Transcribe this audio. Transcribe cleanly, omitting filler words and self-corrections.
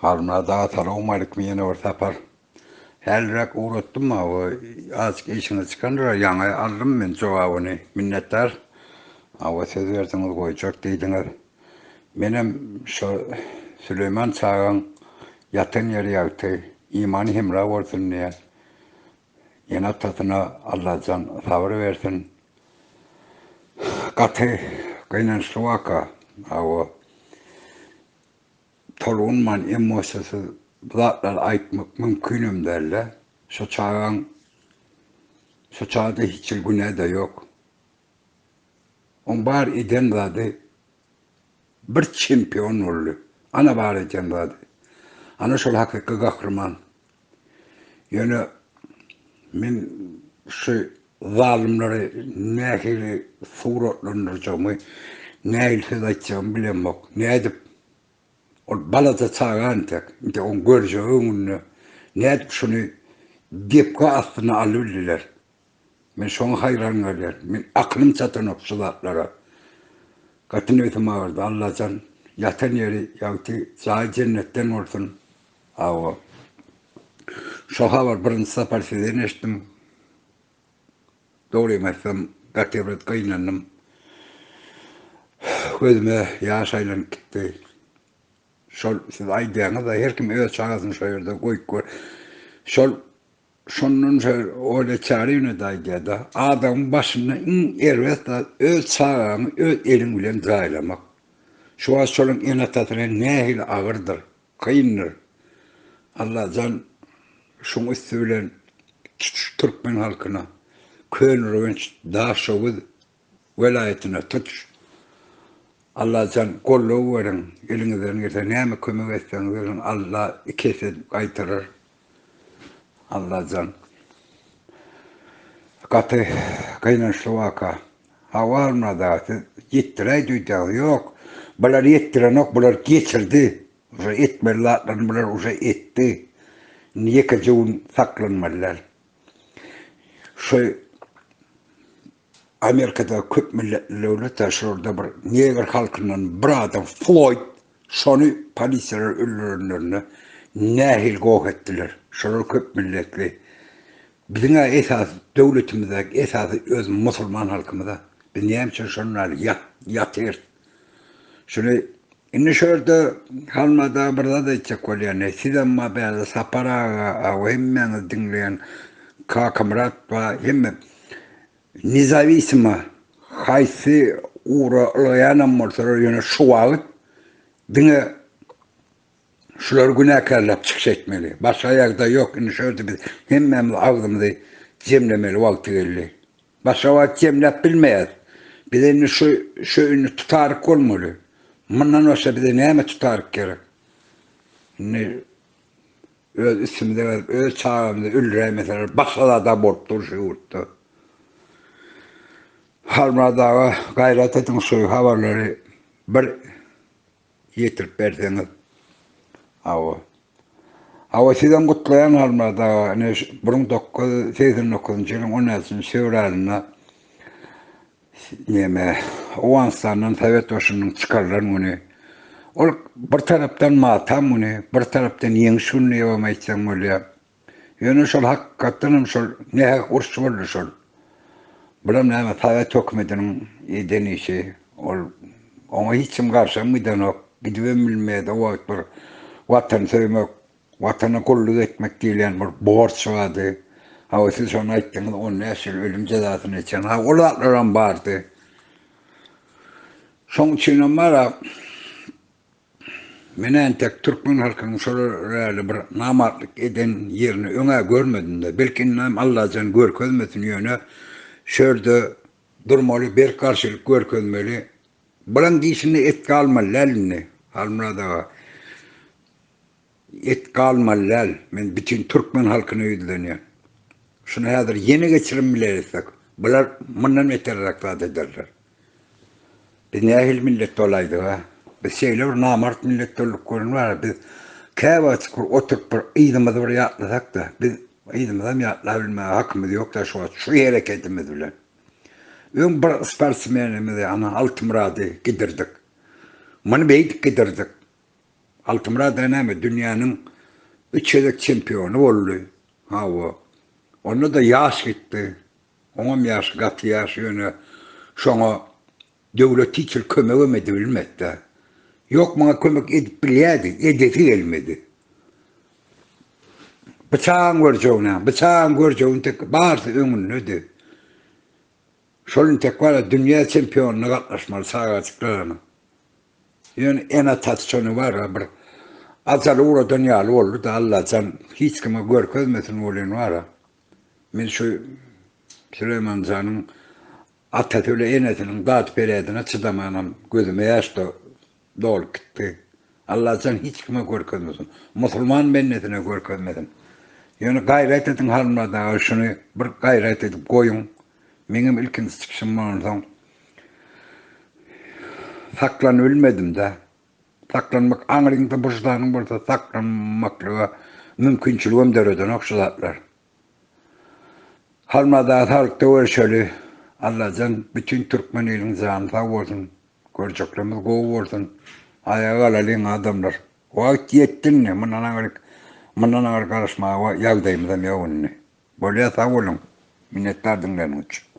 Halmyrat aga salowmalikim ýene bir sapar. Häliräk ugratdym hawa azajyk işiňiz çykandyr ýaňy aldym men jogabyny minnetdar. Hawa söz berdiňiz goýjak diýdiňiz. Menem şo Süleýman çagaň ýatan ýeri ýagty, imany hemra bolsun diýýän. Ene-atasyna Allajan sabyr bersin. Gaty gynançly waka. Hawa. Tolgunman emosiýasyz bu zatlary aýtmak mümkinem dälde. Şo çagaň şo çagada hiç hili günä-de ýok. Oň bar eden zady bir çempion boldy. Ana bar eden zady. Ana şol hakyky gahryman. Ýöne men şu zalymlary nähili suratlandyrjagymy, nähili söz aýtjagymy bilemok. Nädip ol balaja çaga entek, entek oň görjegi öňünde nädip şuny depgi astyna alybildiler? Men şoňa haýran galýan. Men akylym çatanok şu zatlara. Gaty nebsim agyrdy. Allajan ýatan ýeri ýagty, jaýy jennetden bolsun. Hawa. Şo habar birinji sapar sizden eşitdim. Dogrymy aýtsam, gaty bir gynandym. Gözüme ýaş aýlanyp gitdi. Şol siz aýdýaňyz-da, her kim öz çagasyny şo ýerde goýup gör. Şol Şondan şo Olýa Çaryýewna-da aýdýar-da, adamyň başynda iň erbet zat öz çagaňy öz eliň bilen jaýlamak. Şu wagt şolaryň ene-atasyna nähili agyrdyr, kyndyr. Allajan şuň üsti bilen tutuş türkmen halkyna, Köneürgenç, Daşoguz welaýatyna tutuş Allajan goldaw beriň, eliňizden gelse näme kömek etseňiz ediň Alla iki esse edip gaýtarar. Allajan. Gaty gynançly waka. Hawa Halmyrat aga siz ýetdiräýdi öýdýäňiz. Ýok. Bular ýetdirenok, bular geçirdi. Uje etmeli zatlaryny bular uje etdi. Indi ýekeje gün saklanmaly däl. Şu Amerikada köp milletli döwlet-ä şolarda bir negr halkyndan bir adam Floyd şony polisiýalar öldürenlerinde nähili goh etdiler. Şolar köp milletli. Biziň-ä esasy döwletimizdäki esasy öz musulman halkymyz-a. Biz näme üçin şonuň ýaly ýat ýatyrys. Şuny indi şu ýerde Halmyrat aga bir zat aýtjak bolýan. Sizem bar bärde Sapar aga, aw hemmäňiz diňleýän Kakamyrat bar hemme. Nezawisimo haýsy ugra ylgaýanam bolsalar ýöne şu wagt diňe şulary günäkärläp çykyş etmeli. Başga ýagdaý ýok indi şu ýerde biz hemmämiz agzymyzy jemlemeli wagty geldi. Başga wagt jemläp bilmeýäs. Bize indi şu şu indi tutaryk bolmaly. Mundan başga bize näme tutaryk gerek? Indi öz üstümize gelip öz çagamyzy öldüräýmeseler başga zada bolup dur şu ýurtda. Halmyrat aga gaýrat ediň şu habarlary bir ýetirip berseňiz. Hawa. Hawa sizem gutlaýan Halmyrat aga. Ine 1989-njy ýylyň 16-njy fewralynda neme Owganystandan Sowet goşunynyň çykarylan güni. Ol bir tarapdan matam güni, bir tarapdan ýeňiş güni diýibem aýtsaň bolýar. Ýöne şol hakykatdan hem şol nähak uruş boldy şol. Bulam näme sowet hökümetiniň eden işi. Ol oňa hiç kim garşam gidenok, gidibem bilmeýärdi. O wagt bir watany söýmek, watana gulluk etmek diýilýän bir borç bardy. Hawa siz şony aýtdyňyz 15 ýyl ölüm jezasyny içen. Ha ol zatlaram bardy. Şoň üçinem bar-a Men entek türkmen halkynyň şolar ýaly bir namartlyk eden ýerini öň-ä görmedim-de. Belki indem Allajan görkezmesin, ýöne şu ýerde durmaly, berk garşylyk görkezmeli. Bulaň dişinde et galmaly däl indi, Halmyrat aga. Et galmaly däl. Men bütin türkmen halkyna ýüzlenýän. Şuny häzir ýene geçirim bile etsek, bular mundan beterräk zat ederler. Biz nähili millet bolaýdyk-a? Biz şeýle bir namart millet bolduk görün bar. Biz käwagt bir oturyp bir yzymyzy bir ýatlasak-da, biz yzymyzam ýatlabilmäge hakymyz ýok-da şu wagt şu hereketimiz bilen. Öň bir sportsmenimizi, ana Altymyrady gidirdik. Muny beýdip gidirdik. Altymyrat-a näme, dünýäniň üç gezek çempiony boldy. Hawa. Onda-da ýaş gitdi. Oňam ýaşy gaty ýaş, ýöne şoňa döwlet hiç hili kömegem edibilmedi-dä. Ýok, muňa kömek edip bilýärdi, edesi gelmedi. Bıçagyň görjegini, bıçagyň görjegini tek barsy öňündedi. Şol intek bar dünýä çempionyna gatnaşmaly çagajyklarynyň. Ýöne ene-atasy şony bar bir ajaly ugradan ýaly boldy-da Allajan hiç kime görkezmesin welin bar. Men şu Süleýmanjanyň atasy bilen enesiniň dat-perýadyna çydamanam gözüme ýaş dolup gitdi. Allajan hiç kime görkezmesin. Musulman bendesine görkezmesin. Ýöne gaýrat ediň Halmyrat aga şuny bir gaýrat edip goýuň. Meňem ilkinji çykyşym bolansoň saklanybilmedim-dä. Saklanmak aňryňda wyždanyň bolsa saklanmaklyga mümkinçiligem döredenok şu zatlar. Halmada saglykda görüşeli. Allajan bütin türkmen iliniň jany sag bolsun. Görjeklerimiz gowy bolsun. Aýaga galalyň adamlar. Wagt ýetdi indi. Mundan aňryk mundan aňry garaşmaga ýagdaýymyzam ýok indi. Bolýa sag boluň. Minnetdar diňläniň üçin.